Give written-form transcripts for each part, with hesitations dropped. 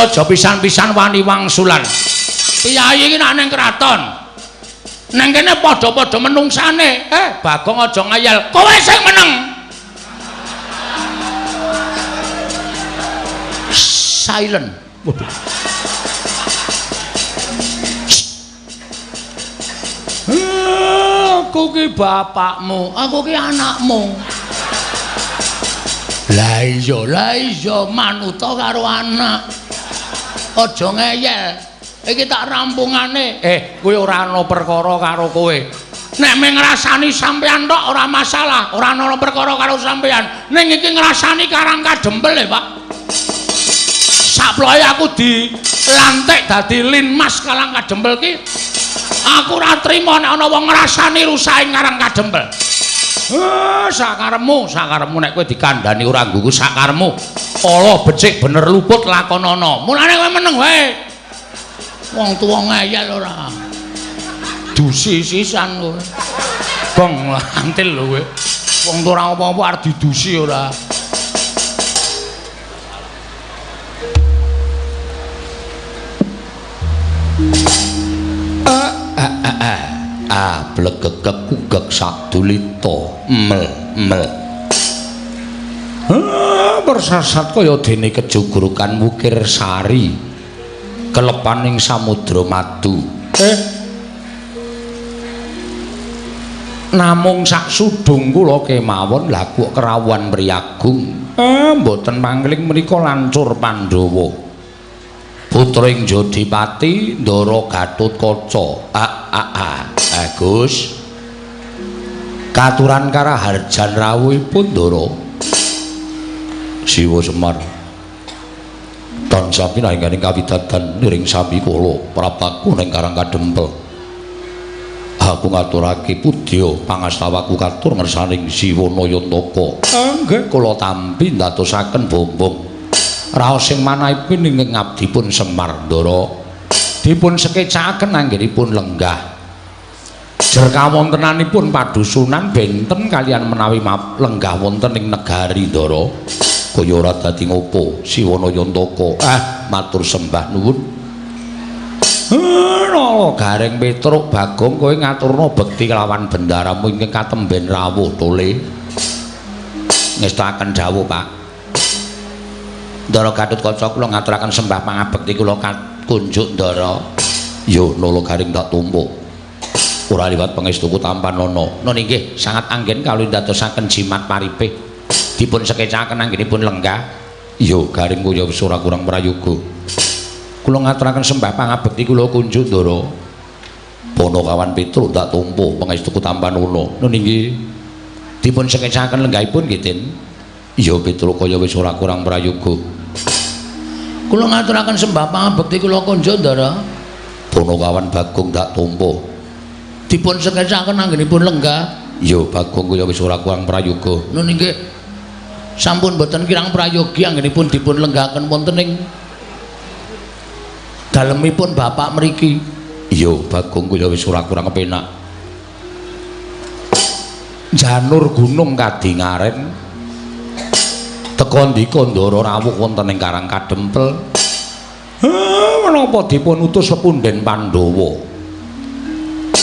Aja pisan-pisan wani wangsulan. Piyayi iki nak ning kraton. Nang kene padha-padha menungsane. Bagong aja ngayal. Kowe sing meneng. Silent. Waduh. Aku ki bapakmu, aku ki anakmu. Lah iya manuta karo anak. Aja ngeyel. Iki tak rampungane. Kowe ora ana perkara karo kowe. Nek mung ngrasani sampean tok ora masalah, ora ana perkara karo sampean. Ning iki ngrasani Karang Kadempel e, Pak. Saploe aku dilantik dadi Linmas Karang Kadempel ki. Aku ora trima nek ana wong ngrasani rusake Karang Kadempel. Sakaremu, sakaremu nek kowe dikandhani ora nggugu sakaremu. Ala becik bener luput lakonana. Mulane kowe meneng wae. Wong tuwa ngeyel ora. Dusi sisan kowe. Gong antil lho kowe. Wong tuwa ora apa-apa arep didusi ora. Blegegeg kugeg sadulita mel mel. Persasat kaya dene kejugrukan Wukir Sari kelepaning samudra madu. Namung sak sudung kula kemawon lha kok kerawuhan mriyagung. Mboten mangling menika lancur Pandhawa. Putra ing Jodipati Ndara Gatotkaca. Gus. Katuran karaharjan rawuhipun Ndara. Siwa Semar. Tansah pinanggih kawidadan niring sami kula prapaku ning Karang Kadempel. Aku ngaturake pudya pangastawaku katur ngersaning Siwa Nayantaka. Nggih kula tampi ndadosaken bombong. Raos sing manahipun ingkang ngabdipun Semar Ndara dipun sekecakaken anggenipun lenggah. Jer kawontenanipun padusunan benten kalian menawi lenggah wonten ing negari Ndara. Kaya ora dadi ngopo Siwa Nayantaka. Matur sembah nuwun. Nala Gareng Petruk Bagong kowe ngaturna bekti kelawan bendaramu ingkang katemben rawuh tole. Ngestakaken dawuh, Pak. Ndara Gatotkaca kula ngaturaken sembah pangabekti kula kunjuk Ndara. Yo Nala Gareng tak tampa. Ora liwat pangestuku tampanana. Nun inggih sangat anggen kawula ndadosaken jimat paripih. Dipun sekecaken anggenipun lenggah. Yo Gareng kaya wis ora kurang prayoga. Kula ngaturaken sembah pangabekti kula kunjuk Ndara. Panakawan Petruk tak tampa pangestuku tampanana. Nun inggih dipun sekecaken lenggahipun nggih Den. Iya Petruk kaya wis ora kurang prayoga. Kula ngaturaken sembah pangabekti kula kunjuk Ndara. Panakawan Bagong tak tampa. Dipun sekecaken anggenipun lenggah. Iya Bagong kaya wis ora kurang prayoga. Nun inggih sampun boten kirang prayogi anggenipun dipun lenggahaken wonten ing dalemipun bapak mriki. Iya Bagong kaya wis ora kurang kepenak. Janur gunung kadingaren teka ndika Ndara rawuh wonten ing Karang Kadempel. Menapa dipun utus pepunden Pandhawa?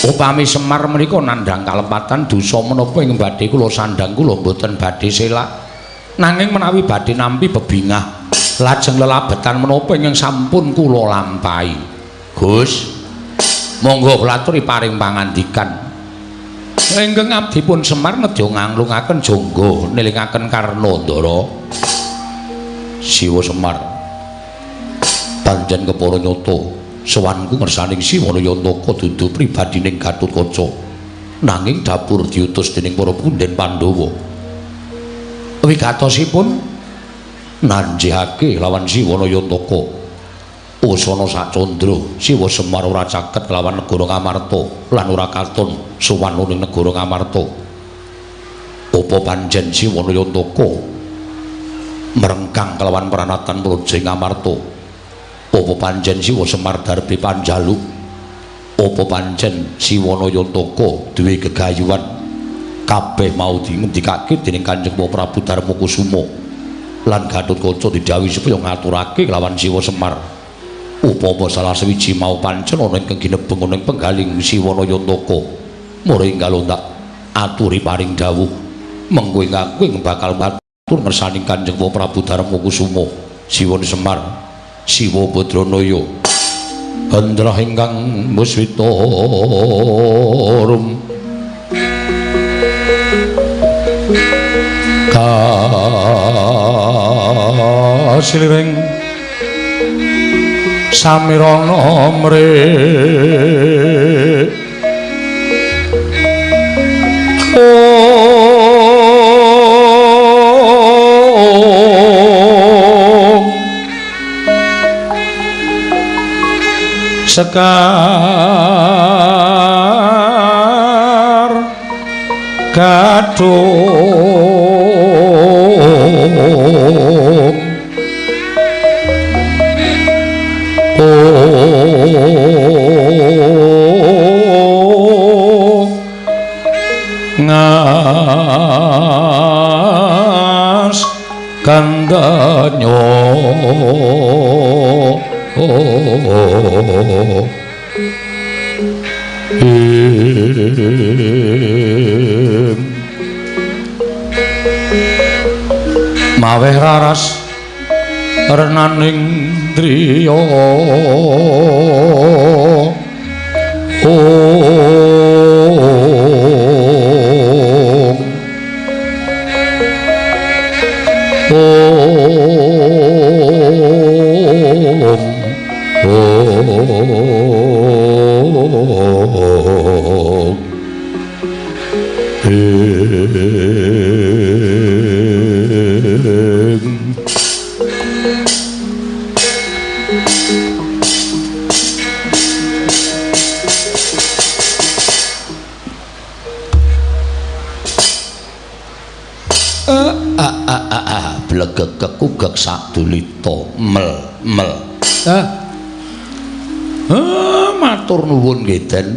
Upami Semar menika nandhang kalepatan dosa menapa ing badhe kula sandhang kula mboten badhe selak. Nanging menawi badhe nampi bebingah lajeng lelabetan menapa ingkang sampun kula lampahi. Gus, monggo kula aturi paring pangandikan. Ingkang abdipun Semar nedya nganglungaken jangga nelingaken Karna Ndara. Siwa Semar pancen kepara nyata sowanku ngersaning Siwa Nayantaka dudu pribadining Gatotkaca. Nanging dapur diutus dening para punden Pandhawa. Wigatosipun nanjihake lawan Siwa Nayantaka. Usana sacandra Siwa Semar ora caket lawan negara Ngamarta lan ora katon sowan ning negara Ngamarta. Apa pancen Siwa Nayantaka merengkang kelawan pranatan Praja Ngamarta? Apa pancen Siwa Semar darbe panjaluk? Apa pancen Siwa Nayantaka duwe gegayuhan? Kabeh mau dingendikake dening Kanjeng Prabu Darmakusuma. Lan Gatotkaca didhawuhi supaya ngaturake kelawan Siwa Semar. Upama salah sawiji mau pancen ana ingkang ginebeng ana ing penggaling Siwana Yantaka. Mula enggal tak aturi paring dawuh mengko ingkang kuwi bakal matur ngersaning Kanjeng Prabu Darma Kusuma. Siwa Semar, Siwa Badranaya, Hendra ingkang muswita rum kasiliring samirana mrih sekar gadhung ngas kandanyo maweh raras renaning driya blegek kekugek sadulita mel mel. Matur nuwun nggih Den.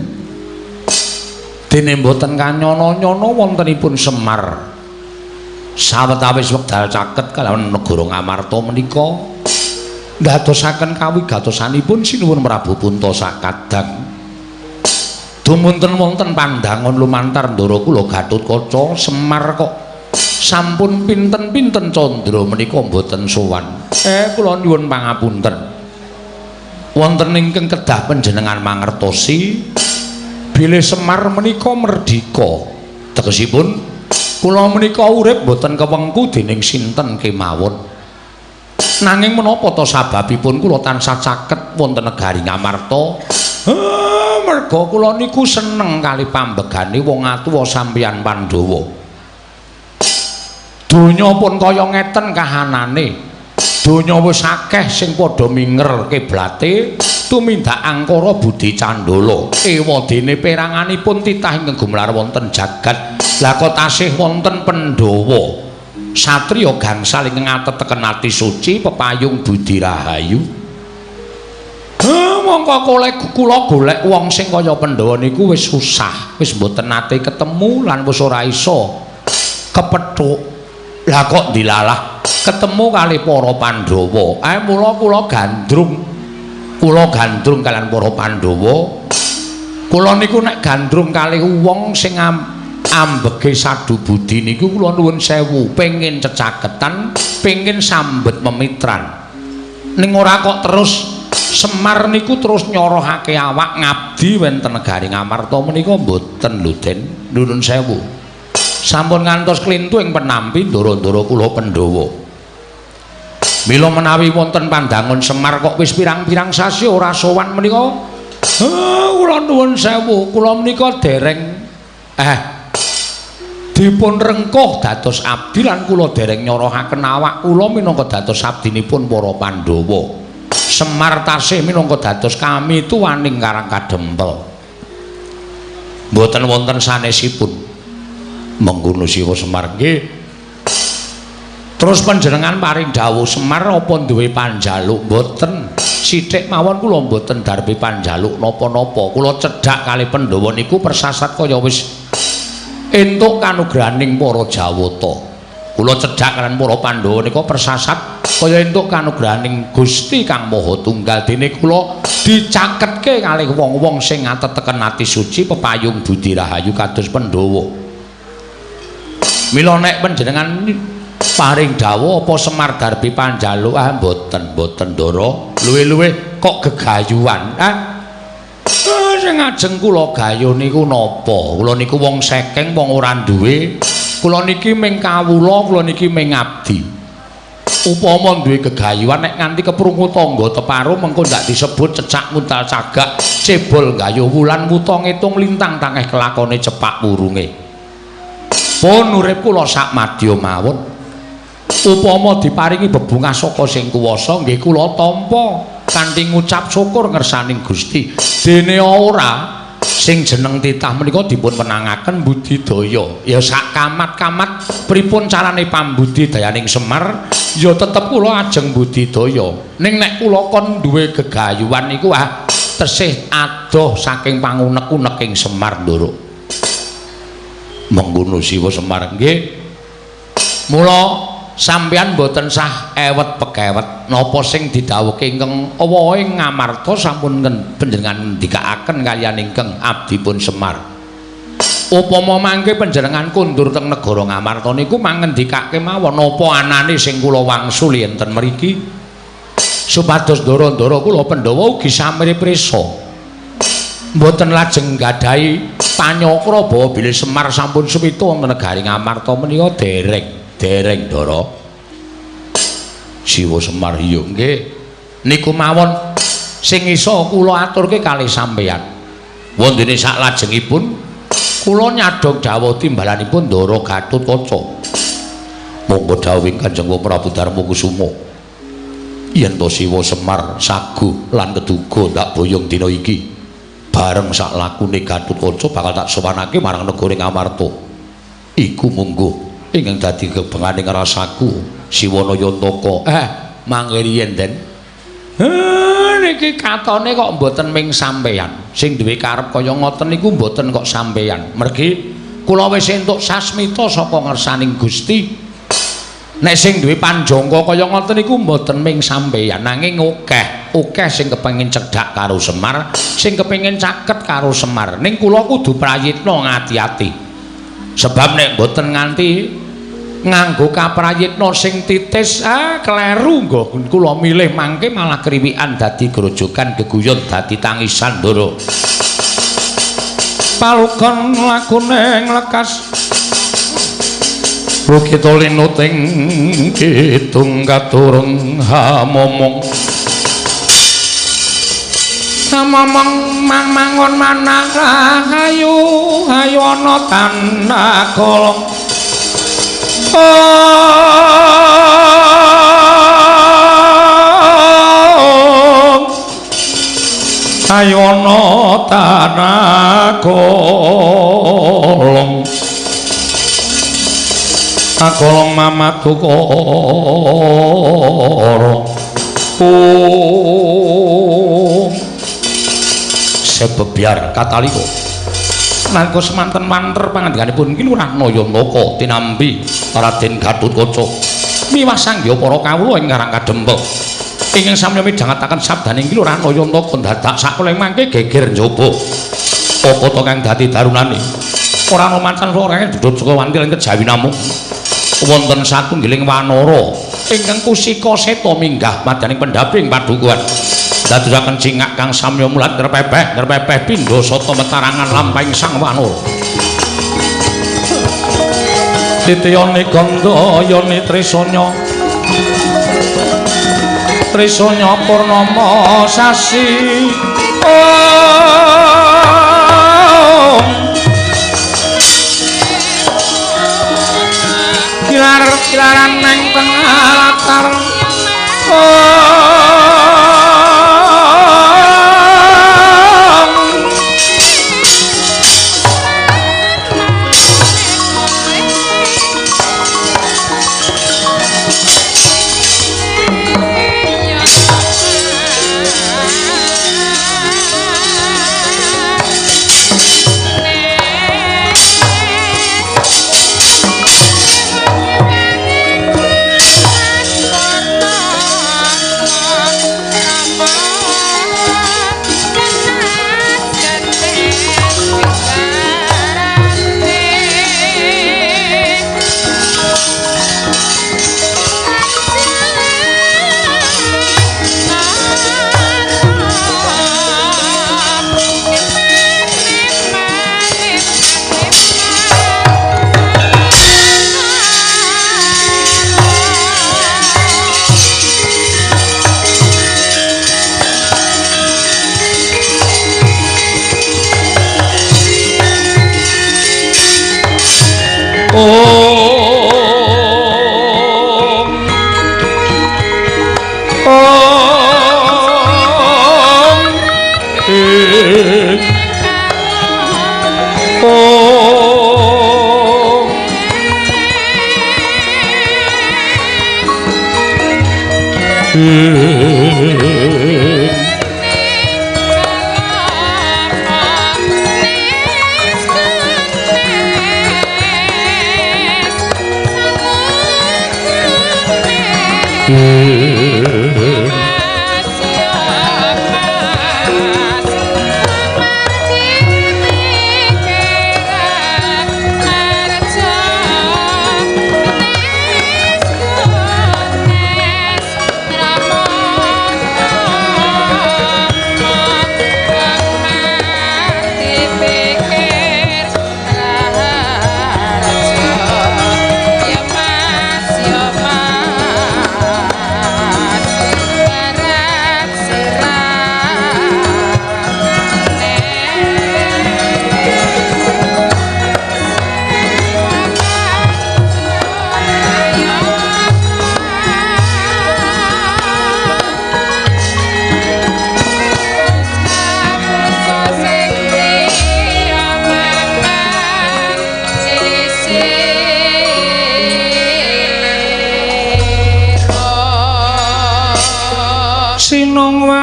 Dene mboten kanyono-nyono wontenipun Semar. Sawetawis wekdal caket kalawan negara Ngamarta menika ndadosaken kawigatosanipun Sinuwun Prabu Punta sakadang. Dumunten wonten pandangon lumantar ndara kula Gatotkaca Semar kok sampun pinten-pinten candra menika mboten sowan. Kula nyuwun pangapunten. Wonten ingkang kedah panjenengan mangertosi bilih Semar menika merdika. Tegesipun kula menika urip mboten kewengku dening sinten kemawon. Nanging menapa ta sababipun kula tansah caket wonten negari Ngamarta? Merga kula niku seneng kali pambegane wong atuwa sampeyan Pandhawa. Donya pun kaya ngeten kahanane. Donya wis akeh sing padha minger kiblate tumindak angkara budi candala. Ewadene peranganipun titah ingkang gumelar wonten jagat. Lah kok tasih wonten Pandhawa satriya gangsal ingkang ateteken ati suci pepayung budi rahayu. Mongko kula golek wong sing kaya Pandhawa niku wis susah, wis mboten nate ketemu lan wis ora iso kepethuk. Lah kok dilalah ketemu kali para Pandhawa. Mula kula gandrung. Kula gandrung kalian para Pandhawa. Kula niku nek gandrung kali wong sing ambege sadu budi niku kula nuwun sewu, pengin cecaketan, pengin sambet memitran. Ning ora kok terus Semar niku terus nyorohake awak ngabdi wonten negari Ngamarta menika mboten lho Den. Nuwun sewu. Sampun ngantos klintu ing penampi ndara-ndara kula Pandhawa. Mila menawi wonten pandangon Semar kok wis pirang-pirang sasi ora sowan menika, kula nuwun sewu, kula menika dereng dipun rengkuh dados abdi lan kula dereng nyorohaken awak kula minangka dados abdinipun para Pandhawa. Semar tasih minangka dados kami tuwaning Karang Kadempel. Mboten wonten sanesipun. Mengkono Siwa Semar nggih. Terus panjenengan paring dawuh Semar apa duwe panjaluk? Mboten. Sithik mawon kula mboten darbi panjaluk napa-napa. Kula cedhak kali Pandhawa niku persasat kaya wis entuk kanugrahaning para Jawata. Kula cedhak kaliyan para Pandhawa nika persasat kaya entuk kanugrahaning Gusti Kang Maha Tunggal dene kula dicaketke kalih wong-wong sing ngateteken ati suci pepayung budi rahayu kados Pandhawa. Mila nek panjenengan paring dawuh apa Semar Darbi panjaluk, ah mboten, mboten Ndara. Luwih-luwih kok gegayuhan. Ah sing ajeng kula gayuh niku napa? Kula niku wong sekeng, wong ora duwe. Kula niki ming kawula, kula niki ming abdi. Upama duwe gegayuhan nek nganti keprungu tangga teparo mengko ndak disebut cecak nguntal cagak, cebol gayuh wulan wuta ngitung lintang tangeh kelakone cepak wurunge. Pun urip kula sak madya mawon. Upama diparingi bebungah saka sing kuwasa nggih kula tampa kanthi ngucap syukur ngersaning Gusti. Dene ora sing jeneng titah menika dipun wenangaken budidaya. Ya sak kamat-kamat pripun carane pambudidayaning Semar ya tetep kula ajeng budidaya. Ning nek kula kon duwe gegayuhan niku ah tesih adoh saking pangunek-uneking Semar Ndara. Mengkono Siwa Semar nggih. Mula sampeyan mboten sah ewet pekewet napa sing didhawuhke ingkang awahe Ngamarta sampun panjenengan ngendikaaken kaliyan ingkang abdipun Semar. Upama mangke panjenengan kundur teng negara Ngamarta niku mangendikake mawon napa anane sing kula wangsuli enten mriki supados ndara-ndara kula Pandhawa ugi samri prisa. Mboten lajeng nggadahi panyakra bawa bilih Semar sampun suwita wonten negari Ngamarta menika dereng. Dereng Ndara. Siwa Semar iya nggih. Niku mawon sing iso kula aturke kalih sampeyan. Wondene saklajengipun kula nyadhong dawuh timbalanipun Ndara Gatotkaca. Monggo dawuhing Kanjeng Prabu Darmakusuma. Yen to Siwa Semar sagu lan keduga ndak boyong dina iki bareng saklakune Gatotkaca bakal tak sowanake marang negara Ngamarta. Iku monggo ingkang dadi kebenganing rasaku Siwana Yantaka. Mangke riyen Den. Niki katone kok mboten ming sampeyan. Sing duwe karep kaya ngoten niku mboten kok sampeyan. Mergi kula wis entuk sasmita saka ngersaning Gusti. Nek sing duwe panjangka kaya ngoten niku mboten ming sampeyan, nanging akeh, akeh sing kepengin cedhak karo Semar, sing kepengin caket karo Semar. Ning kula kudu prayitna ngati-ati. Sebab nek mboten nganti nganggo kaprayitna sing titis, kleru nggo kula milih mangke malah kriwikan dadi grojogan geguyon dadi tangisan Ndara. Palukon lakune nglekas Lukita linuting kidung katurung hamomong hamomong mang mangun manah rahayu hayu ana tanah golong ayo ana tanah golong Akolong mamadukara sebebyar katalika nalika semanten manter pangandikanipun Ki Lurah Nayantaka tinampi Raden Gatotkaca miwah sangya para kawula ing Karang Kadempel ingkang samya midhangetaken sabdaning Ki Lurah Nayantaka dadak sakuling mangke geger njaba apa to kang dadi darunane ora ana mancan ora dudut saka wanti lan kejawi namung wonten satunggiling wanara ingkang kusika seta minggah madyaning pendhaping padukuhan dadosaken cingak kang samya mulat ngrepepeh ngrepepeh pindha sata metarangan lampahing sang wanara titiyane gandayane trisanya trisanya purnama sasi kilar-kilaran neng tengah latar Sinongwati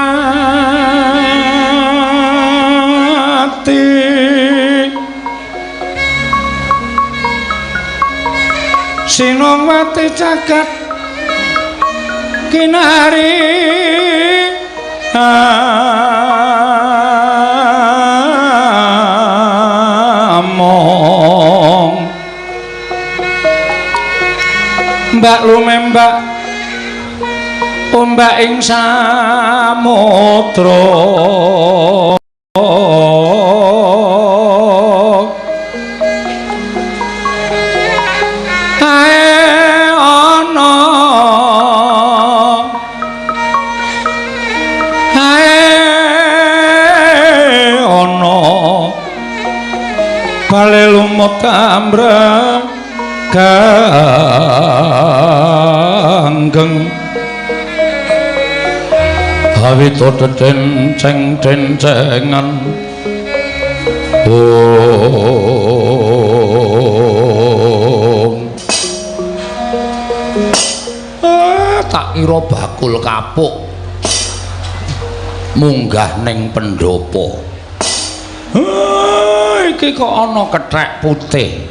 Sinongwati cagat kinari among mbak lumembak ombak ing samudra ae ana ae ana bale lumut ambreng ganggeng awito denceng dencengan om. Tak kira bakul kapuk munggah ning pendopo. Iki kok ana kethek putih.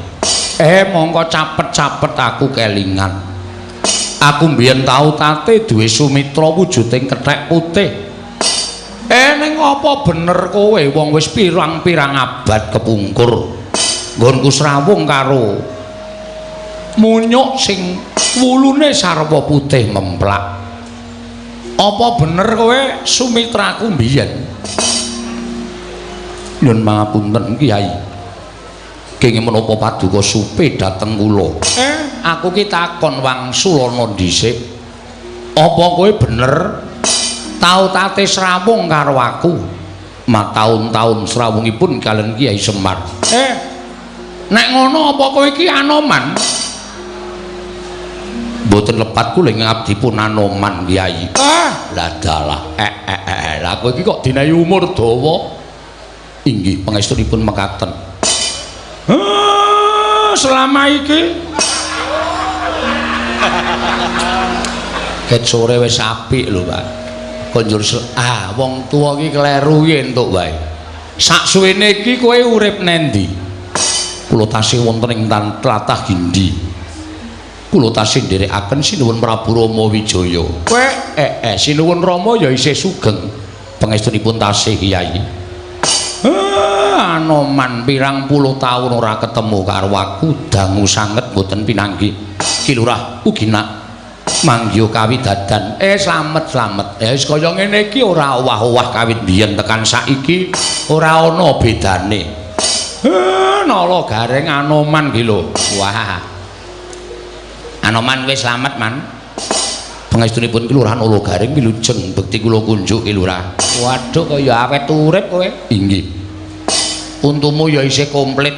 Mongko capet-capet aku kelingan. Aku mbiyen tau tate duwe sumitra wujuding kethek putih. Ning apa bener kowe wong wis pirang-pirang abad kepungkur nggonku srawung karo munyuk sing wulune sarwa putih memplak. Apa bener kowe sumitraku mbiyen? Nyun mangapunten Kyai. Kenging menapa paduka supe dhateng kula? Aku ki takon wangsulana dhisik. Apa kowe bener tau tate srawung karo aku? Mataun-taun srawungipun kalian Kyai Semar. Nek ngono apa kowe iki Anoman? Mboten lepat kula ing abdi pun Anoman Kyai. Lah dalah. Lah kowe iki kok dinahi umur dawa? Inggih pangestunipun mekaten. Selama iki ket sore wis apik lho Pak. Konjur wong tuwa iki kleru iki entuk wae. Saksuwene iki kowe urip nendi? Kula tasih wonten ing tlatah Gindi. Kula tasih nderekaken Sinuwun Prabu Rama Wijaya. Kowe Sinuwun Rama ya isih sugeng. Pangestunipun tasih Kyai. Anoman pirang puluh taun ora ketemu karo aku, dangu sanget mboten pinanggih. Ki Lurah ugi nak manggiha kawidadan. Slamet-slamet. Wis kaya ngene iki ora owah-owah kawit biyen tekan saiki ora ana bedane. Nala gareng Anoman ki lho. Wah. Anoman wis slamet, Man. Pangestunipun Ki Lurah Nala Gareng wilujeng bekti kula kunjuk Ki Lurah. Waduh kaya awet urip kowe. Inggih. Untumu ya isih komplit.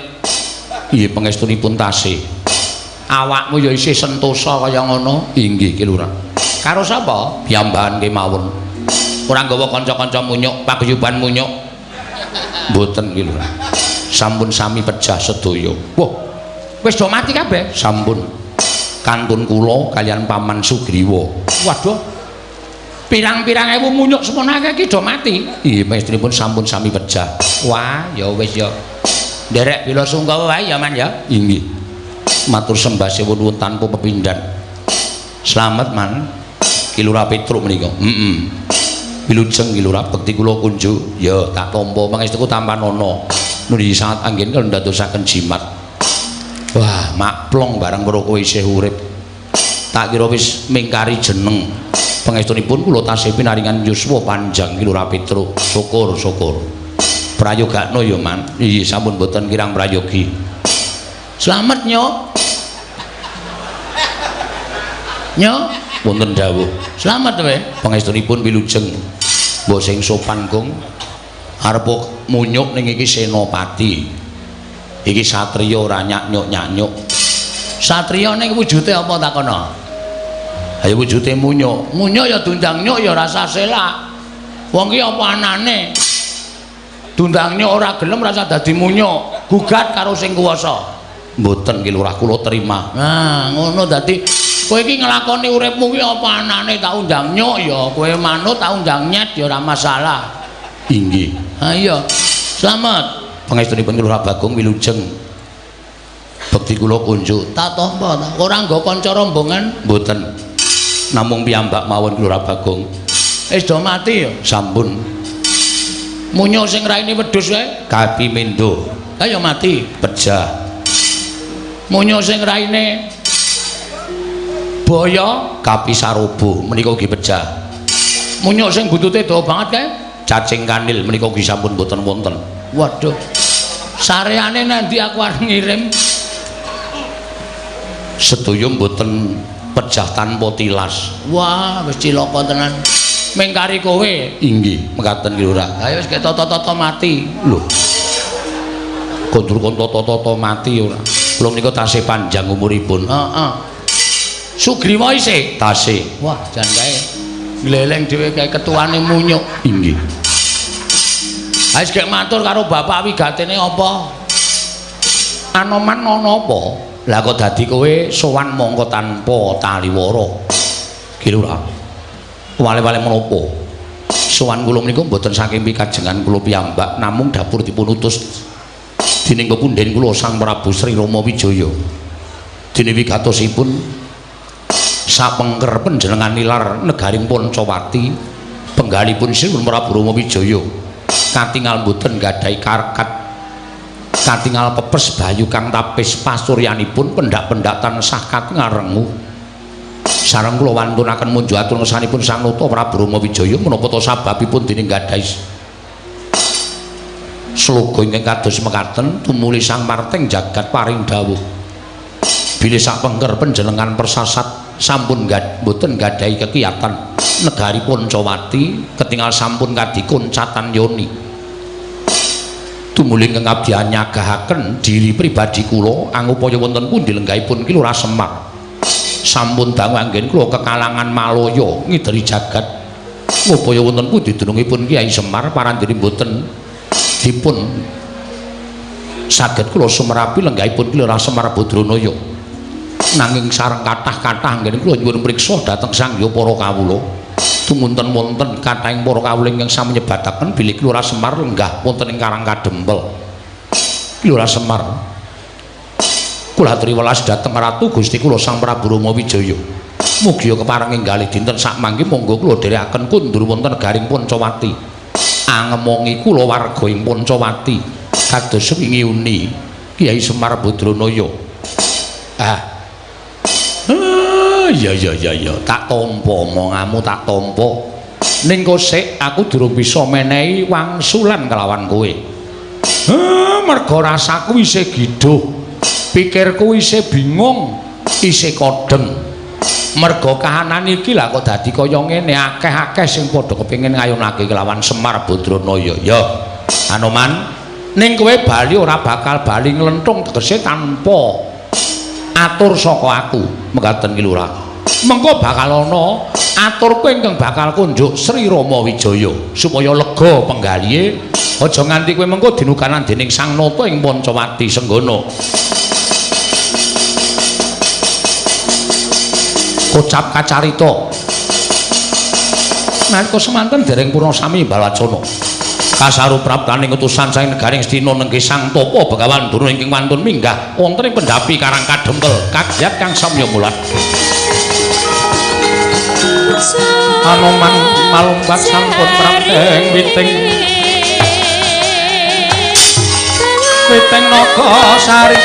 Nggih pangestunipun tasih. Awakmu ya isih sentosa kaya ngono. Inggih Ki Lurah. Karo sapa? Piyambakan kemawon. Ora nggawa kanca-kanca munyuk, paguyuban munyuk. Mboten Ki Lurah. Sampun sami pejah sedaya. Wah. Wis do mati kabeh? Sampun. Kantun kula kalian Paman Sugriwa. Waduh. Pirang-pirang ewu munyuk semono akeh iki do mati. Iya, pangestunipun sampun sami pejah. Wah, ya wis ya. Nderek bela sungkawa wae ya, Man ya. Inggih. Matur sembah nuwun tanpa pepindhan. Slamet, Man. Ki Lurah Petruk menika. Heeh. Wilujeng Ki Lurah, bekti kula kunjuk. Ya, tak tampa pangestuku tampanana. Nuli sangat anggen kula ndadosaken jimat. Wah, maklong bareng weruh kowe isih urip. Tak kira wis mingkari jeneng. Pangestunipun kula tasih pinaringan yuswa panjang Ki Lurah Petruk. Syukur, syukur. Prayogakno ya, Man. Iya, sampun boten kirang prayogi. Slamet, Nyok. Nyok, wonten dawuh. Slamet kowe. Pangestunipun wilujeng. Mbok sing sopan, Gong. Arep munyuk ning iki senopati. Iki satriya ora nyak-nyuk-nyak-nyuk. Satriya ning wujude apa takono? Ayo wujude munyuk. Munyuk ya dundang nyuk ya rasa selak. Wong ki apa anane? Dundang nyuk ora gelem rasa dadi munyuk. Gugat karo sing kuwasa. Mboten Ki Lurah, kula terima. Nah, ngono dadi kowe iki nglakoni uripmu ki apa anane, tak undang nyuk ya kowe manut, tak undang nyet ya ora masalah. Inggih. Ha iya. Slamet. Pangestunipun Ki Lurah Bagong wilujeng. Bekti kula kunjuk. Tak tampa ta. Ora nggo kanca rombongan? Mboten. Namung piyambak mawon Ki Lurah Bagong. Wis do mati ya? Sampun. Munyuk sing raine wedhus kae? Kapi mendo. Ha ya mati. Pejah. Munyuk sing raine boyo? Kapi sarobo menika ugi pejah. Munyuk sing buntute dawa banget kae? Cacing kanil menika ugi sampun boten wonten. Waduh. Sareane nanti aku arep ngirim. Sedaya mboten pejah tanpa tilas. Wah, wis cilaka tenan. Mengkari kowe. Inggih, mekaten Ki Lurah. Ayo wis ketata-tata mati. Lho. Kondur kon tata-tata mati ora. Kula menika tasih panjang umuripun. Heeh. Sugriwa isih? Tasih. Wah, jan kae. Gleleng dhewe kae ketuane munyuk. Inggih. Ha wis gek matur karo bapak wigatene apa? Anoman ana apa? Lah kok dadi kowe sowan mongko tanpa taliwara. Ki Lurah. Wale-wale menapa? Sowan kula menika mboten saking pikajengan kula piyambak, namung dapur dipun utus dening pepundhen kula Sang Prabu Sri Rama Wijaya. Dene wigatosipun sapengker panjenengan nilar negaring Pancawati, penggalipun Sri Prabu Rama Wijaya katingal mboten gadhahi karkat, katingal pepes bayu kang tapis pasuryanipun pendak-pendak tansah katingal rengu. Sareng kula wantunaken munjuk atur ngersanipun Sang Nata Prabu Rama Wijaya menapa ta sababipun dening gadhahi sloga ingkang kados mekaten tumuli Sang Marteng jagat paring dawuh bilih sapengker panjenengan persasat sampun mboten gadhahi kekiyatan negari Pancawati ketingal sampun kadikoncatan yoni. Tumuli ingkang abdi nyagahaken diri pribadi kula angupaya wonten pundi lenggahipun Ki Lurah Semar. Sampun dangu anggen kula kekalangan Malaya ngideri jagat ngupaya wonten pundi dunungipun Kyai Semar parandene mboten dipun saged kula sumerapi lenggahipun Ki Lurah Semar Badranaya. Nanging sareng kathah-kathah anggen kula nyuwun priksa dhateng Sang Hyang para kawula. Tumunten wonten kathahing para kawula ingkang sami nyebataken bilih Ki Lurah Semar lenggah wonten ing Karang Kadempel. Ki Lurah Semar kula aturi welas dhateng Ratu Gusti kula Sang Prabu Rama Wijaya. Mugia kepareng enggalih dinten sakmangke monggo kula dherekaken kundur wonten negaring Pancawati. Angemongi kula warga ing Pancawati kados wingi uni Kyai Semar Badranaya. Ah. Ya ya ya ya, tak tampa omonganmu, tak tampa. Ning kosek aku durung bisa menehi wangsulan kelawan kowe. Merga rasaku isih giduh. Pikirku isih bingung, isih kodheng. Merga kahanan iki lah kok dadi kaya ngene, akeh-akeh sing padha kepengin ngayunake kelawan Semar Badranaya. Ya, Anoman, ning kowe bali ora bakal bali nglenthung tegese tanpa atur saka aku, mekaten Ki Lurah. Mengko bakal ana aturku ingkang bakal kunjuk Sri Rama Wijaya supaya lega penggalihe, aja nganti kowe mengko dinukanan dening Sang Nata ing Pancawati Senggana. Kocap kacarita. Nalika semanten dereng purna sami balwacana. Kasaru praptaning utusan saking negaring Astina nenggih Sang Tapa Begawan Durna ingkang wantun minggah wonten ing pendhapi Karang Kadempel kagyat kang samya mulat. Anoman malumpat sampun prapteng witing witing naga sari.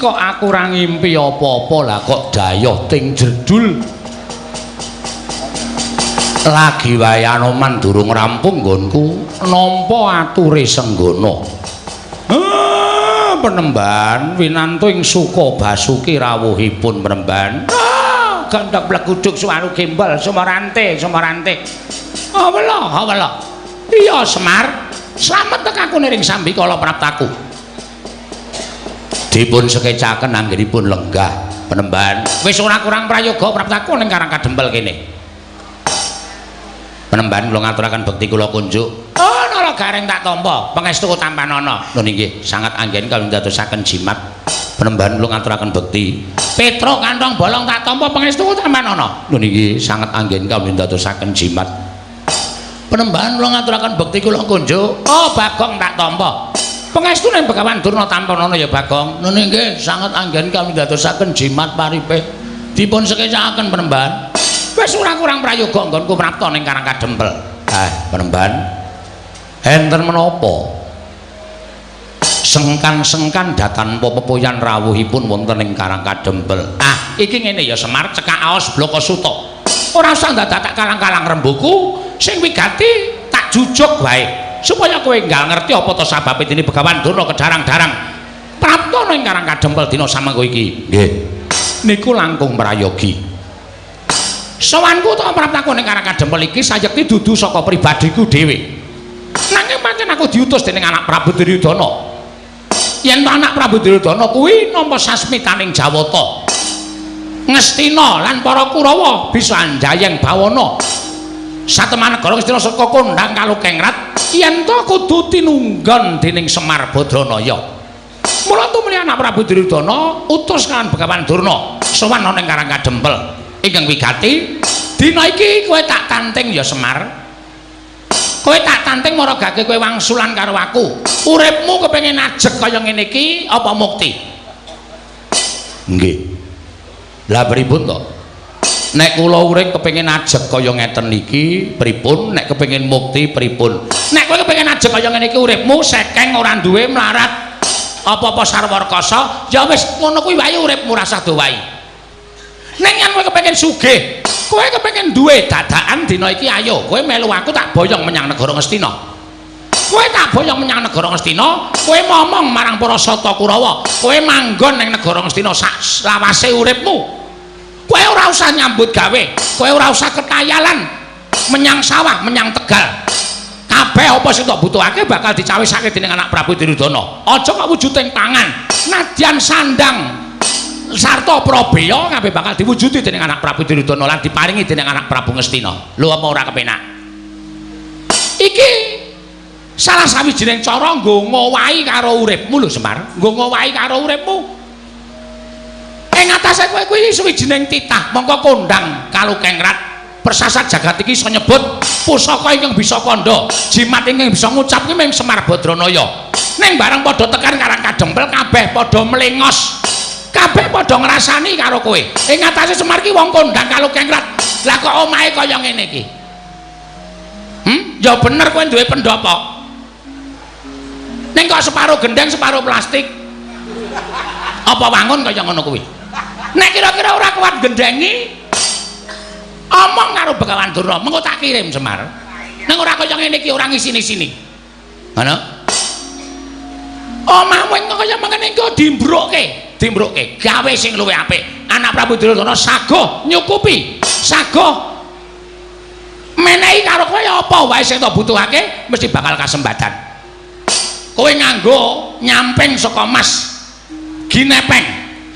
Kok aku ora ngimpi apa-apa lah kok dayoh ting jedul. Lagi wae Anoman durung rampung nggonku nampa ature senggana. Penemban winantu ing Suka Basuki rawuhipun penemban. Gandhak bleguduk suwaru gembel sumarante sumarante. Awela awela. Iya Semar, slamet tek aku niring sambikala praptaku. Dipun sekecaken anggenipun lenggah penemban. Wis ora kurang prayoga praptaku ning Karang Kadempel kene. Penemban kula ngaturaken bekti kula kunjuk. Oh, nara gareng tak tampa, pangestu tampanana. Nun inggih, sangat anggen kula ndadosaken jimat. Penemban kula ngaturaken bekti. Petruk kantong bolong tak tampa, pangestu tampanana. Nun inggih, sangat anggen kula ndadosaken jimat. Penemban kula ngaturaken bekti kula kunjuk. Oh, Bagong tak tampa. Pangestune Begawan Durna tampanana ya Bagong. Nun inggih, sangat anggen kami ndadosaken jimat paripih. Dipun sekecaken penemban. Wis ora kurang prayoga nggonku prapta ning Karang Kadempel. Penemban. Enten menapa? Sengkan-sengkan datanpa pepoyan rawuhipun wonten ing Karang Kadempel. Iki ngene ya Semar, cekak aos blaka suta. Ora usah ndadak tak kalang-kalang rembuku, sing wigati tak jujuk wae. Supaya kowe enggal ngerti apa to sababe dene Begawan Durna kedarang-darang prapta ning Karang Kadempel dina samangko iki. Nggih. Niku langkung prayogi. Sowanku to praptaku ning Karang Kadempel iki sayekti dudu saka pribadiku dhewe. Nanging pancen aku diutus dening anak Prabu Duryudana. Yen to anak Prabu Duryudana kuwi nampa sasmitaning Jawata. Ngastina lan para Kurawa bisa anjayeng bawana. Sateman negara Ngastina saka kondhang kalukengrat yen to kudu tinunggon dening Semar Badranaya. Mula tumuli anak Prabu Duryudana utus kaliyan Begawan Durna sowan ana ing Karang Kadempel ingkang wigati, dina iki kowe tak tanting ya Semar. Kowe tak tanting maragake kowe wangsulan karo aku. Uripmu kepengin ajeg kaya ngene iki apa mukti? Nggih. Lah pripun to? Nek kula urip kepengin ajeg kaya ngeten iki pripun, nek kepengin mukti pripun? Nek kowe kepengin ajeg kaya ngene iki uripmu sekeng ora duwe mlarat apa-apa sarwa rekasa, ya wis ngono kuwi wae uripmu rasah dowahi. Nek yen kowe kepengin sugih, kowe kepengin duwe dadakan dina iki ayo kowe melu aku tak boyong menyang negara Ngastina. Kowe tak boyong menyang negara Ngastina, kowe momong marang para Sata Kurawa, kowe manggon ning negara Ngastina sak lawase uripmu. Kowe ora usah nyambut gawe, kowe ora usah ketayalan menyang sawah, menyang tegal. Kabeh apa sing tok butuhake bakal dicawisake dening anak Prabu Duryudana. Aja kok wujuding tangan, nadyan sandang Sarta Prabeya kabeh bakal diwujudi dening anak Prabu Duryudana lan diparingi dening anak Prabu Ngastina. Lho apa ora kepenak? Iki salah sawijining cara nggo ngowahi karo uripmu lho Semar, nggo ngowahi karo uripmu. Ing atase kowe kuwi sawijining titah mongko kondang kalukengrat persasat jagat iki iso nyebut pusaka ingkang bisa kandha, jimat ingkang bisa ngucap kuwi mung Semar Badranaya. Ning bareng padha tekan Karang Kadempel kabeh padha mlengos. Kabeh padha ngrasani karo kowe. Ing atase Semar ki wong kondang kalukengrat. Lah kok omahe kaya ngene iki? Ya bener kowe duwe pendopo. Ning kok separo gendeng, separo plastik. Apa wangun kaya ngono kuwi? Nek kira-kira ora kuat gendengi, omong karo Begawan Durna, mengko tak kirim Semar. Ning ora kaya ngene iki, ora ngisini-sini. Ngono? Omahmu engko kaya mangkene engko dimbrukke, dimbrukke, gawe sing luwih apik. Anak Prabu Duryudana sagoh nyukupi, sagoh menehi karo kowe apa wae sing tak butuhake mesti bakal kasembadan. Kowe nganggo nyamping saka mas ginepeng.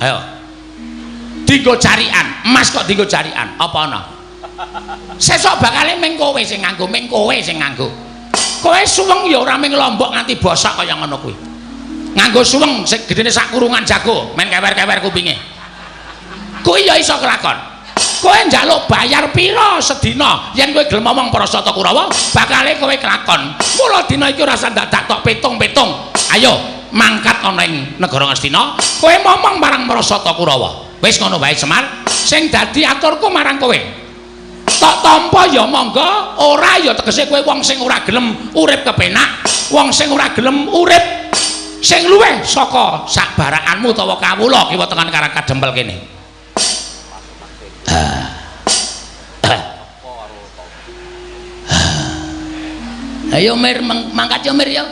Ayo. Dinggo jarian, emas kok dinggo jarian, apa ana? Sesuk bakale ming kowe sing nganggo, ming kowe sing nganggo. Kowe suweng ya ora ming lombok nganti bosok kaya ngono kuwi. Nganggo suweng sing gedene sak kurungan jago, men kewer-kewer kupinge. Kuwi ya iso kelakon. Kowe njaluk bayar pira sedina yen kowe gelem omong para Sata Kurawa, bakale kowe kelakon. Mula dina iki ora usah dadak tok petung-petung. Ayo mangkat ana ing negara Ngastina, kowe momong marang para Sata Kurawa. Wis ngono wae Semar, sing dadi aturku marang kowe. Tok tampa ya monggo, ora ya tegese kowe wong sing ora gelem urip kepenak, wong sing ora gelem urip sing luwih saka sakbarakanmu utawa kawula kiwa tengen Karang Kadempel kene. Ayo Mir, mangkat yo Mir yo.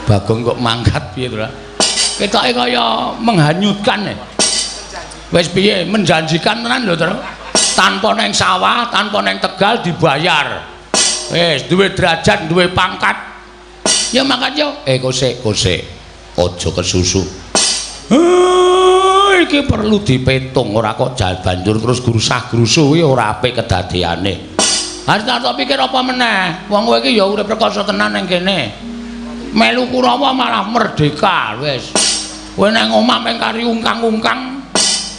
Bagong kok mangkat piye to? Ketoke kaya menghanyutkan. Wis piye menjanjikan tenan lho, Tru. Tanpa neng sawah, tanpa neng tegal dibayar. Wis duwe derajat, duwe pangkat. Ya mangkat yo. Kosek, kosek. Aja kesusu. Iki perlu dipetung, ora kok banjur terus grusah-grusuh kuwi ora apik kedadeane. Harus tak pikir apa meneh? Wong kowe iki ya urip rekoso tenan ning kene. Melu Kurawa malah merdeka wis. Kowe nang omah mung kari ungkang-ungkang,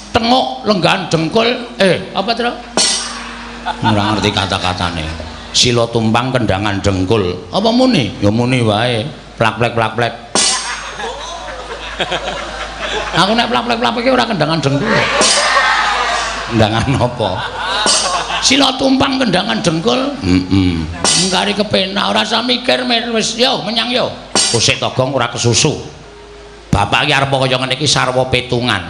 tenguk lenggahan dengkul, apa Tru? Ora ngerti kata-katane. Sila tumpang kendangan dengkul. Apa muni? Ya muni wae. Plak-plek plak-plek. Aku nek plak-plek plak-plek ora kendangan dengkul. Kendangan apa? Sila tumpang kendangan dengkul. Heeh. Ngkari kepenak ora usah mikir wis yo menyang yo. Kosek Togong ora kesusu. Bapak iki arep kaya ngene iki sarwa petungan.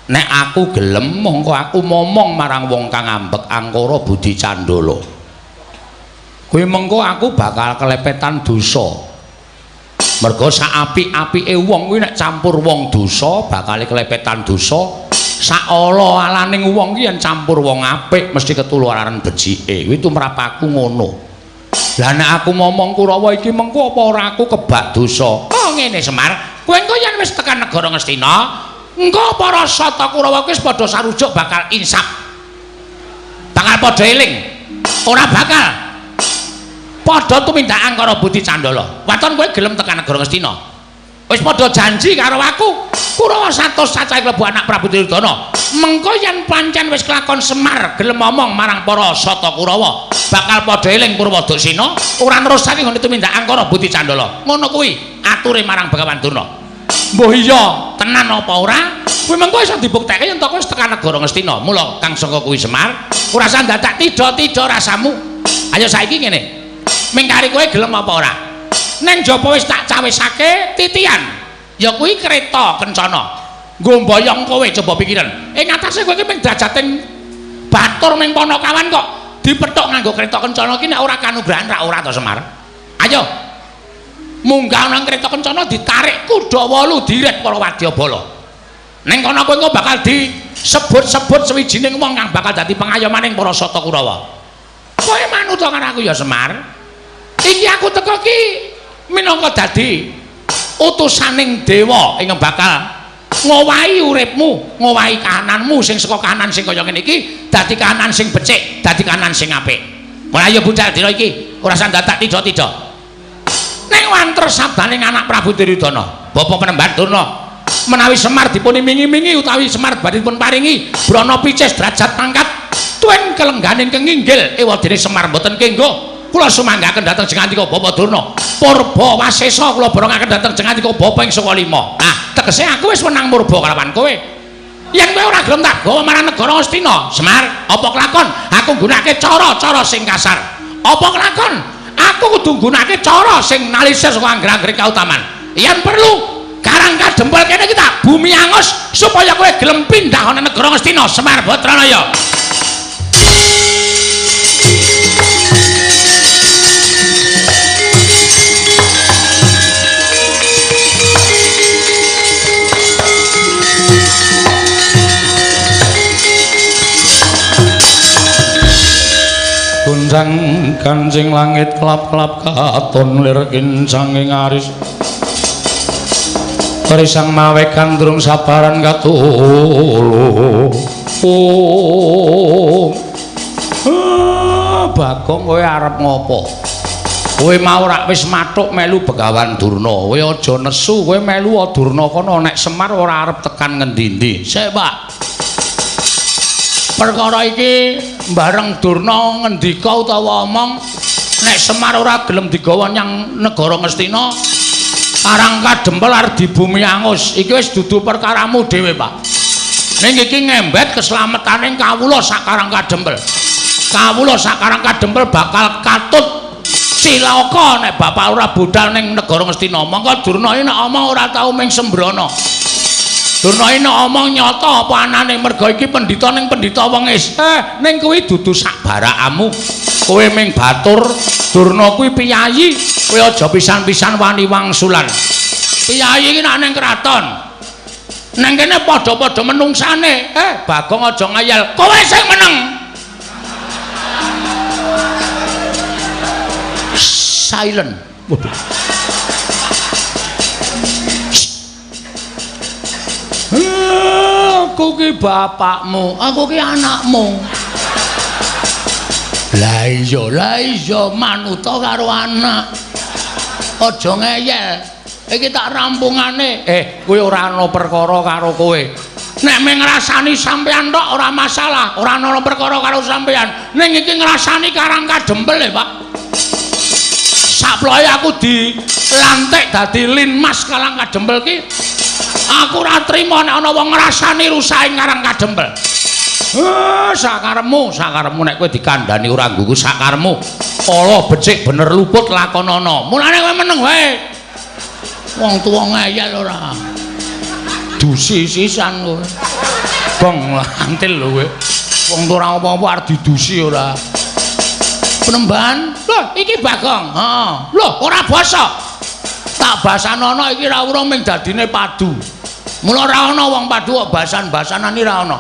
Nek aku gelem mongko aku momong marang wong kang ambek angkara budi candala. Kuwi mengko aku bakal kelepetan dosa. Mergo sak apik-apike wong kuwi nek campur wong dosa bakal kelepetan dosa. Sak ala-alaning wong ki yen campur wong apik mesti ketularan becike. Kuwi tumrap aku ngono. Lah nek aku momong Kurawa iki mengko apa ora aku kebak dosa? Oh ngene Semar, kowe engko yen wis tekan negara Ngastina, engko para Sata Kurawa kuwi wis padha sarujuk bakal insaf. Bakal padha eling. Ora bakal padha tumindak angkara budi candala. Waton kowe gelem tekan negara Ngastina. Wis padha janji karo aku. Kurawa 100 cacahe klebu anak Prabu Duryudana. Mengko yen pancen wis kelakon Semar gelem omong marang para Sata Kurawa, bakal padha eling Purwodaksina, ora nerusake nggone tumindak angkara budi candala. Ngono kuwi ature marang Begawan Durna. Mbuh iya tenan apa ora? Kuwi mengko iso dibuktekke yen toko wis tekan negara Ngastina. Mula kang saka kuwi Semar, ora usah dadak tidha-tidha rasamu. Ayo saiki ngene. Mingkari kowe gelem apa ora? Neng jaba wis tak cawisake titian. Ya kuwi kereta kencana. Nggo mboyong kowe coba pikiran. Ing atase kowe iki mung derajating batur ming Panakawan kok dipethuk nganggo kereta kencana iki nek ora kanugrahan ra ora to Semar. Ayo. Munggah nang kereta kencana ditarik kuda 8 diret para wadyabala. Ning kono kowe engko bakal disebut-sebut sawijining wong kang bakal dadi pengayomaning para Sata Kurawa. Kowe manut karo aku ya Semar. Iki aku teko ki minangka dadi Utusaning dewa ingkang bakal ngowahi uripmu, ngowahi kahananmu sing saka kahanan sing kaya ngene iki dadi kahanan sing becik, dadi kahanan sing apik. Mulai ayo budal dina iki, ora usah dadak tida-tida. Ning wantra sabdaning anak Prabu Duryudana, Bapak Penemban Durna, menawi Semar dipun imingi-imingi utawi Semar badhe dipun paringi brana picis derajat pangkat tuen kelengganing kenginggil ewadene Semar mboten kenggo. Kula sumanggaken dhateng Jengandika Bapak Durna. Purba wasesa kula borongaken dhateng Jengandika Bapak ing saka lima. Nah, tegese aku wis wenang murba kalawan kowe. Yen kowe ora gelem tak gawa marang negara Astina, Semar, apa kelakon aku nggunakake cara-cara sing kasar? Apa kelakon aku kudu nggunakake cara sing nalisir saka angger-anggere kautaman? Yen perlu Karang Kadempel kene iki tak bumi angus supaya kowe gelem pindah ana negara Astina, Semar Batranaya. Guncang kancing langit kelap-kelap katon lir kincanging aris risang mawe gandrung sabaran katulu. Oh. Bagong kowe arep ngopo? Kowe mau rak wis mathuk melu Begawan Durna. Kowe aja nesu, kowe melu Durna kono nek Semar ora arep tekan ngendi-endi. Sik, Pak. Perkara iki bareng Durna ngendika utawa omong nek Semar ora gelem digawa nyang negara Ngastina, Karang Kadempel arep dibumi angus. Iki wis dudu perkaramu dhewe, Pak. Ning iki ngembet keslametane kawula sak Karang Kadempel. Kawula sak Karang Kadempel bakal katut cilaka nek bapak ora budal ning negara Ngastina. Mongko Durna iki nek omong ora tau ming sembrono. Durna iki nek omong nyata apa anane, merga iki pendhita ning pendhita wengis. Ning kuwi dudu sak barakamu. Kowe ming batur, Durna kuwi piyayi, kowe aja pisan-pisan wani wangsulan. Piyayi iki nek ning kraton. Nang kene padha-padha menungsane. Bagong aja ngayal. Kowe sing meneng. Silent. Waduh. Aku ki bapakmu, aku ki anakmu. Lah iya manuta karo anak. Aja ngeyel. Iki tak rampungane. Kowe ora ana perkara karo kowe. Nek mung ngrasani sampean tok ora masalah, ora ana perkara karo sampean. Ning iki ngrasani Karang Kadempel e, Pak. Saploe aku dilantik dadi Linmas Karang Kadempel ki. Aku ora trima nek ana wong ngrasani rusake Karang Kadempel. Sakaremu, sakaremu nek kowe dikandhani ora nggugu sakaremu. Ala becik bener luput lakonana. Mulane kowe meneng wae. Wong tuwa ngeyel ora. Dusi sisan kowe. Bong antil lho kowe. Wong tuwa ora apa-apa arep didusi ora. Penemban, lho iki Bagong. Heeh. Lho ora basa. Tak basanono iki ora urung ming dadine padu. Mula ora ana wong padu kok basan-basanan iki ora ana.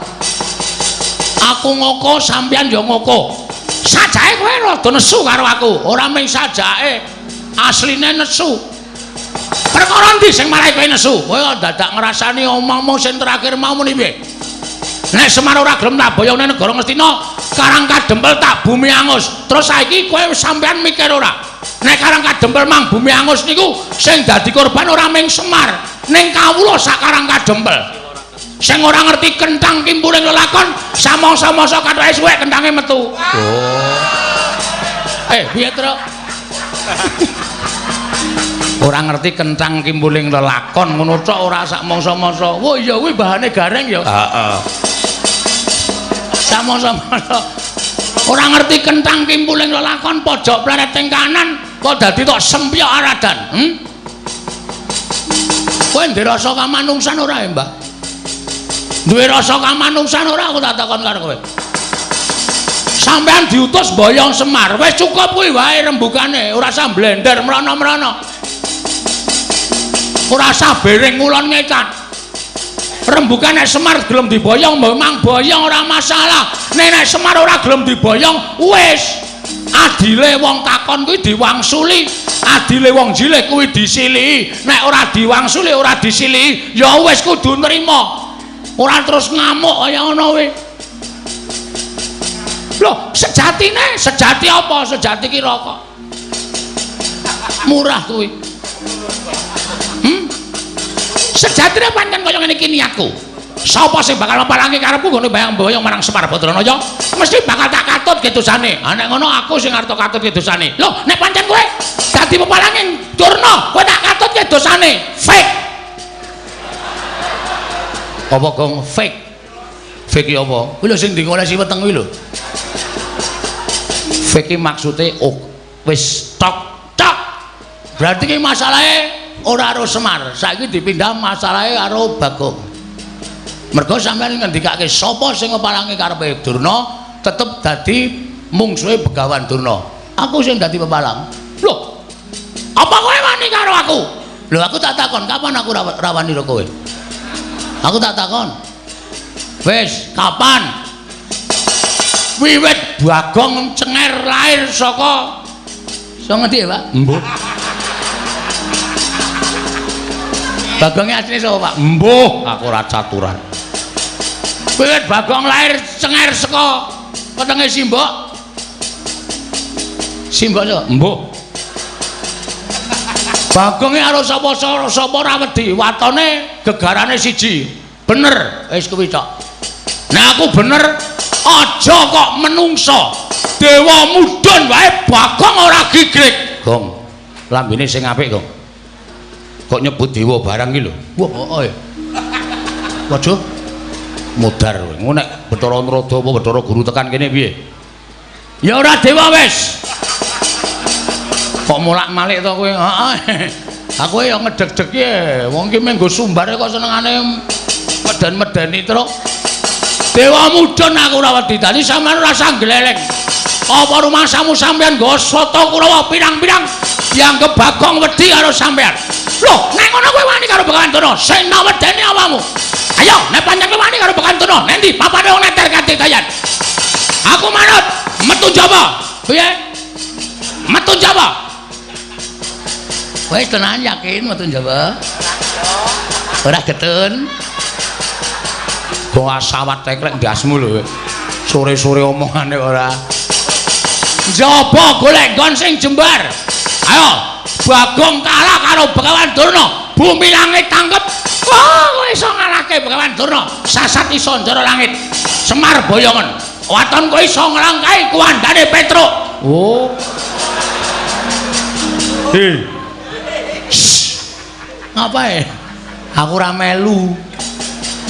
Aku ngoko sampeyan ya ngoko. Sajake kowe rada nesu karo aku. Ora ming sajake, asline nesu. Perkara endi sing marai kowe nesu? Kowe kok dadak ngrasani omongmu sing terakhir mau muni piye? Nek Semar ora gelem tak boyone negara Ngastina, Karang Kadempel tak bumi angus. Terus saiki kowe sampeyan mikir ora? Nek Karang Kadempel mang bumi angus niku sing dadi korban ora ming Semar, ning kawula sak Karang Kadempel. Sing ora ngerti kenthang kimpuling lelakon, samangsa-mangsa kathoke suwek kenthange metu. Oh. Piye, Truk? Ora ngerti kenthang kimpuling lelakon ngono tok ora sak mangsa-mangsa. Wah iya kuwi bahane gareng ya. Heeh. Samangsa-mangsa ora ngerti kenthang kimpuling lelakon pojok pleret ing kanan kok dadi tok sempyok aradan. Kowe ndek rasa kamanungsan ora ya, Mbah? Duwe rasa kamanungsan ora aku tak takon karo kowe. Sampeyan diutus boyong Semar, wis cukup kuwi wae rembugane, ora usah blender mrono-mrono. Ora usah bering ngulon ngetan. Rembugan nek Semar gelem diboyong memang boyong ora masalah. Nek nek Semar ora gelem diboyong wis adile wong takon kuwi diwangsuli. Adile wong jilih kuwi disilihi. Nek ora diwangsuli ora disilihi, ya wis kudu nrima. Ora terus ngamuk kaya ngono kuwi. Loh, sejatine, sejati apa? Sejati ki rokok. Murah kuwi. Sejatine pancen kaya ngene iki niatku. Sapa sing bakal mapalangi karepku nggone bayang-bayang marang Semar Badranaya, mesti bakal tak katut kedosane. Ha nek ngono aku sing arep katut kedosane. Loh, nek pancen kowe dadi pepalange Durna, kowe tak katut kedosane. Fake. Apa gong fake? Fake ki apa? Kuwi lho sing dikolesi weteng kuwi lho. Fake ki maksude oh, wis tok tok. Berarti ki masalahe ora karo Semar, saiki dipindah masalahe karo Bagong. Mergo sampeyan ngendikake sapa sing ngepalangi karepe Durna tetep dadi mungsuhe Begawan Durna. Aku sing dadi pepalang. Loh, apa kowe wani karo aku? Lho aku tak takon, kapan aku rawani karo kowe? Aku tak takon. Wis, kapan? Wiwit Bagong cenger lahir saka saka ngendi ya, Pak? Mbuh. Bagongnya asline sapa, Pak? Mbuh, aku ora caturan. Wiwit Bagong lahir cenger saka wetenge Simbok. Simbok sapa? Mbuh. Bagonge karo sapa ora wedi, watone gegarane siji. Bener, wis kuwi tok. Nek aku bener, aja kok menungso. Dewa mudhun wae Bagong ora gigrik. Gong, lambene sing apik, Gong. Kok nyebut dewa barang iki lho. Wah, heeh. Waduh. Modar kowe. Ngono nek Bathara Narada apa Bathara Guru tekan kene piye? Ya ora dewa wis. Kok molak-malik to kowe? Heeh. Aku ya ngedeg-deg ki. Wong ki mung nggo sumbare kok senengane meden-medeni truk. Dewa mudhun aku ora wedi. Dadi sampeyan ora usah gleleng. Apa rumangsamu sampeyan nggo sata Kurawa pirang-pirang dianggep Bagong wedi karo sampeyan? Loh, nek ngono kowe wani karo Begawan Durna, sing wedeni awakmu. Ayo, nek pancen kowe wani karo Begawan Durna, nendi papane wong neter kaditayan. Aku manut, metu Jawa. Piye? Metu Jawa. Wis tenan yakin metu Jawa. Ora getun. Kok asawat teklek ndasmu lho. Sore-sore omongane ora. Njaba golek nggon sing jembar. Ayo, Bagong kalah karo Begawan Durna, bumi langit tangkep. Wah, kowe iso ngalahke Begawan Durna, sasat iso njara langit. Semar boyongen. Waton kowe iso nglangkahi kuwandane Petruk. Oh. Hei. Ngapae? Aku ora melu.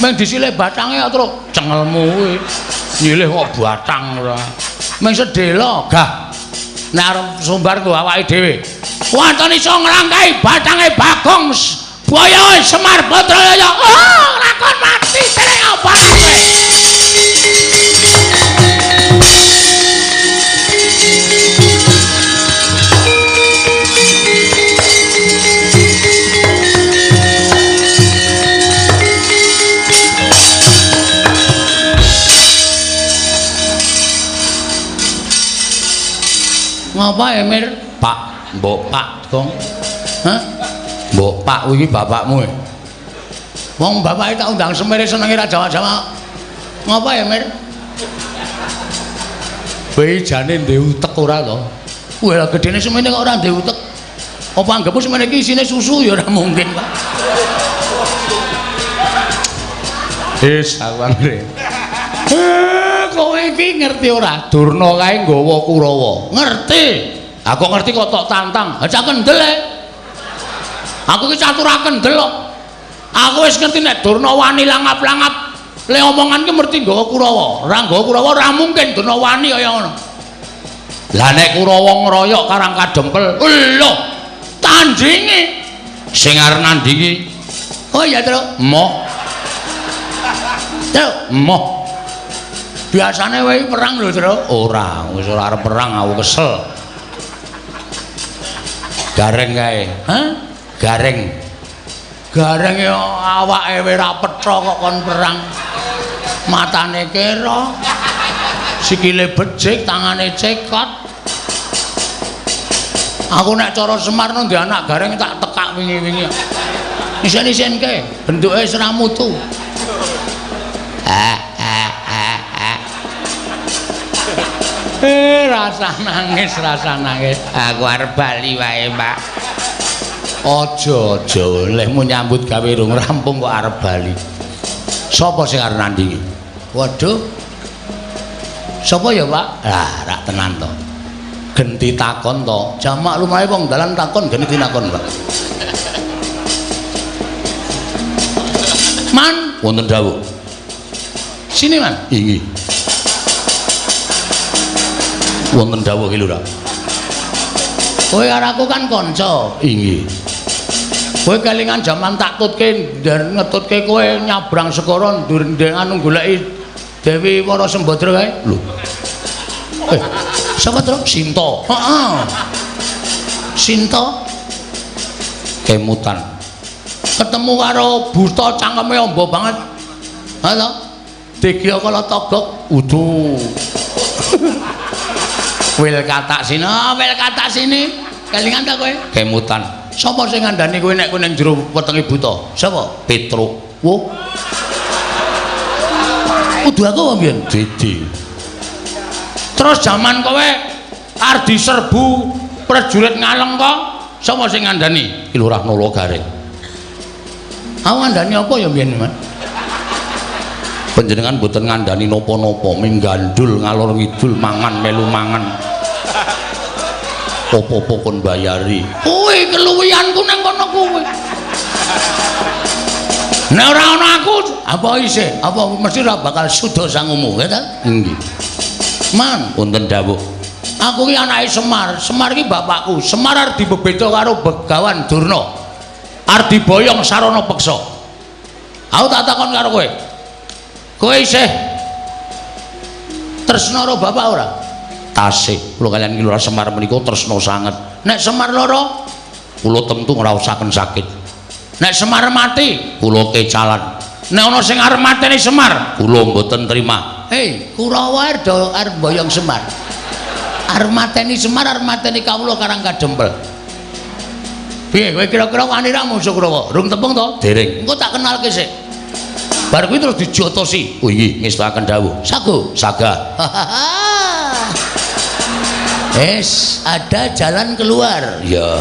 Meng disile batange kok truk cengelmu kuwi. Nyilih kok batang ora. Meng sedhela gah. Nek arep sumbar nggo awake dhewe. Waton iso nglangkahi batange Bagong boyoe Semar Badraya. Oh, lakon mati dereng apa kowe. Ngapa Emir? Pak, mbok Pak, Gong. Hah? Mbok Pak kuwi bapakmu e. Wong bapake tak undang semere senenge ra Jawa-Jawa. Ngapa Emir? Kowe jane ndek utek ora to? Wah, gedene semene kok ora ndek utek. Apa anggepmu semene iki isine susu ya ora mungkin, Pak. Wis, aku anggere. Kowe iki ngerti ora? Durna kae nggawa Kurawa. Ngerti. Aku ngerti kok tok tantang. Ha cak kendel e. Aku iki catur kendel kok. Aku wis ngerti nek Durna wani langap-langap. Le omongan ki mesti nggawa Kurawa. Ora nggawa Kurawa ora mungkin Durna wani kaya ngono. Lah nek Kurawa ngroyok Karang Kadempel, lho, tandinge sing arep nandingi. Oh iya, Truk. Emoh. Truk, emoh. Biasane wae perang lho, Truk. Ora, wis ora arep perang aku kesel. Gareng kae. Hah? Gareng. Gareng ya awake wae ora petha kok kon perang. Matane kera. Sikile becik, tangane cekot. Aku nek cara Semar nang anak gareng tak tekak wingi-wingi. Isen-isenke, bentuke wis ra mutu. Rasa nangis, rasa nangis. Aku arep bali wae, Pak. Aja, aja, lehmu nyambut gawe rung rampung kok arep bali. Sapa sing arep nandingi? Waduh. Sapa ya, Pak? Lah, rak tenan to. Genti takon to. Jamak lumahe wong dalan takon genti takon, Pak. Man, wonten dawuh. Sini, Man. Inggih. Wonten dawuh ki Lurah. Kowe karo aku kan kanca. Inggih. Kowe kelingan jaman tak tutke ngetutke kowe nyabrang segara ndur anu goleki Dewi Wara Sembadra kae. Lho. Sapa to? Sinta. Heeh. Sinta kemutan. Ketemu karo buta cangkeme amba banget. Ha to? Digya kala togok. Udu. Wil katak sini, wil katak sini. Kelingan ta kowe? Kemutan. Sapa sing ngandani kowe nek kowe ning jero wetenge buta? Sapa? Petruk. Wo. Kudu aku apa mbiyen? Didi. Terus jaman kowe arep diserbu prajurit Ngalengka, sapa sing ngandani? Ki Lurah Nala Gareng. Aku ngandani apa ya mbiyen, Man? Panjenengan mboten ngandani napa-napa, ming gandul ngalor ngidul mangan melu mangan. Apa-apa kon bayari. Kuwi keluwihanku nang kono kuwi. Nek ora ana aku, apa isih? Apa mesti ora bakal suda sangumu, ya ta? Nggih. Man, wonten dawuh. Aku ki anake Semar. Semar ki bapakku. Semar arep dibebeda karo Begawan Durna. Arep diboyong sarana peksa. Aku tak takon karo kowe. Kowe isih tresna karo bapak ora? Tasih. Kula kaliyan Ki Lurah Semar menika tresna sanget. Nek Semar lara, kula tentu ngraosaken sakit. Nek Semar mati, kula kecalan. Nek ana sing arep mateni Semar, kula mboten trima. Hei, Kurawa arep mboyong Semar. Arep mateni Semar, arep mateni kawula Karang Kadempel. Piye kowe kira-kira wani ra musuh Kurawa? Rung tepung to? Dereng. Engko tak kenalke sik. Bar kuwi terus dijotosi. Oh inggih, ngestakaken dawuh. Sago, saga. Wis, ada jalan keluar. Iya.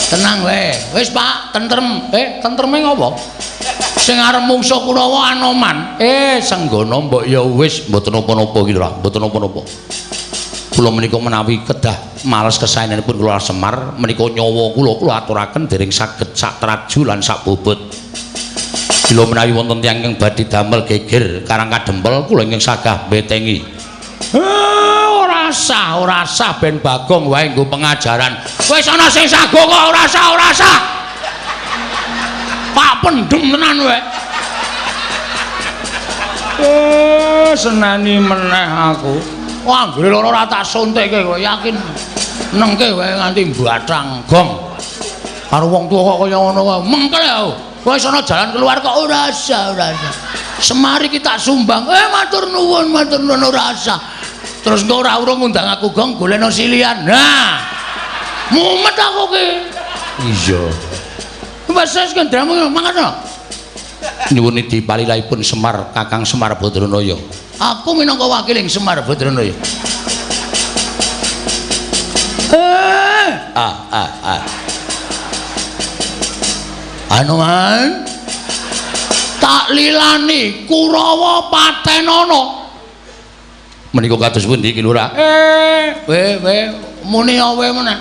Tenang wae. Wis, Pak, tentrem. Tentreme ngopo? Sing arep mungsuh Kurawa Anoman. Senggono mbok ya wis mboten napa-napa iki lho, mboten napa-napa. Kula menika menawi kedah males kesaenanipun kula Semar menika nyawa kula kula aturaken dereng saged sak traju lan sak bobot. Kula menawi wonten tiyang ingkang badhe damel geger Karang Kadempel kula ingkang sagah mbetengi. Ora sah ben Bagong wae nggo pengajaran. Wis ana sing sago kok ora sah, ora sah. Pak pendem tenan wae. Seneni meneh aku. Wah, anggere lara ora tak suntikke kowe yakin. Nengke wae nganti mbathang gong. Karo wong tuwa kok kaya ngono wae. Mengkel aku. Wis ana jalan keluar kok ora sah, ora sah. Semar iki tak sumbang. Matur nuwun ora sah. Terus engko ora urung ngundang aku gong golekno silian. Nah. Mumet aku ki. Iya. Wis wis kendramu mangan. Nyuwun dipalilahipun Semar Kakang Semar Badranaya. Aku minangka wakiling Semar Badranaya. Anoman tak lilani Kurawa patenono. Menika kados pundi Ki Lurah? We muni awe meneh.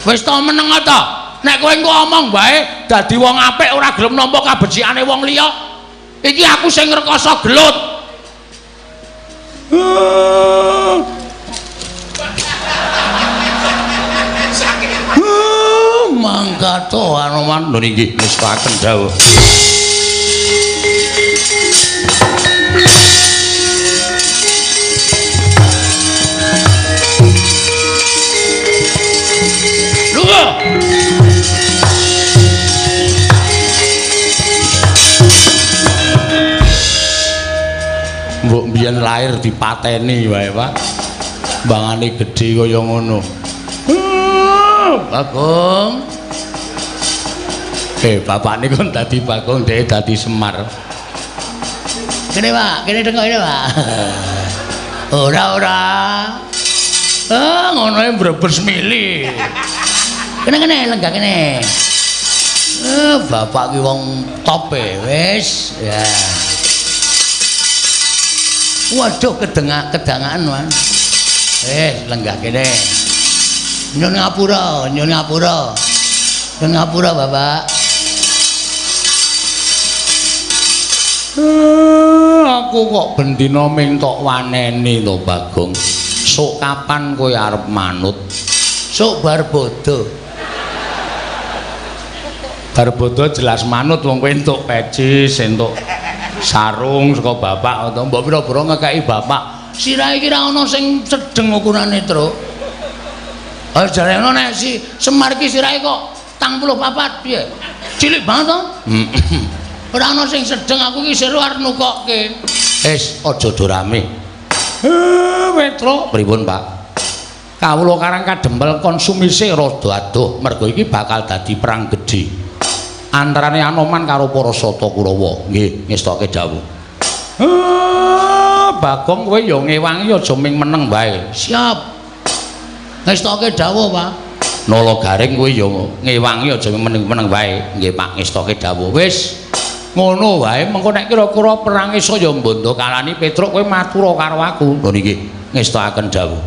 Wis to meneng ta? Nek kowe engko omong wae dadi wong apik ora gelem nampa kabecikane wong liya. Iki aku sing ngrekoso gelut. Mangkat to Anoman. Lho inggih ngestaken dawuh. Lunga. Mbok mbiyen lahir dipateni wae, Pak. Mbangane gedhe kaya ngono. Bagong. Bapak niku dadi Bagong, dhek dadi Semar. Kene, Pak, kene tengok ini, Pak. Ora, ora. Ah, ngono e brebes mili. Kene kene lenggah kene. Bapak ki wong top e, wis. Ya. Waduh, kedangaan, Wan. Lenggah kene. Nyun ngapura, nyun ngapura. Nyun ngapura, Bapak. Aku kok bendina ming tok waneni to, Bagong. Sok kapan kowe arep manut? Sok bar bodho. Bar bodho jelas manut wong kowe entuk pecis, entuk sarung saka bapak atau mbok pira-pira ngekeki bapak. Sirahe iki ra ana sing sedeng ukurane, Truk. Ah jarene nek si Semar iki sirahe kok 44 piye? Cilik banget to? Ora ana sing sedeng, aku iki seru arep nukokke. Wis, aja do rame. Petruk, pripun, Pak? Kawula Karang Kadempel konsumise rada adoh mergo iki bakal dadi perang gedhe antarane Anoman karo para Sata Kurawa. Nggih, ngestoke dawuh. Bagong kowe ya ngewangi aja ming meneng wae. Siap. Ngestoke dawuh, Pak. Nala Garing kowe ya ngewangi aja ming meneng wae. Nggih, Pak, ngestoke dawuh. Wis ngono wae, mengko nek kira-kira perange saya mbondo kalani Petruk kowe matura karo aku. Lho niki ngestokaken dawuh.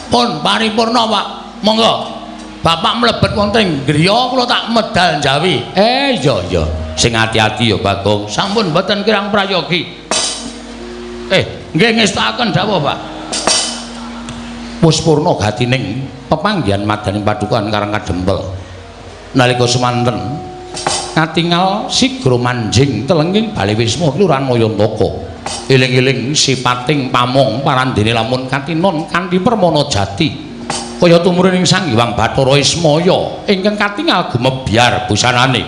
Pun paripurna, Pak. Monggo. Bapak mlebet wonten ing griya kula tak medal njawi. Iya iya. Sing ati-ati ya, Bagong. Sampun mboten kirang prayogi. Nggih ngestokaken dawuh, Pak. Wis purna gatining pepanggihan madaning padukan Karang Kadempel. Nalika semanten katingal sigra manjing telenging Bale Wisma Kelurahan Mayantaka. Eling-eling sipating pamong parandene lamun katinon kanthi permana jati. Kaya tumurun ing Sang Hyang Bathara Ismaya ingkang katingal gumebyar busanane.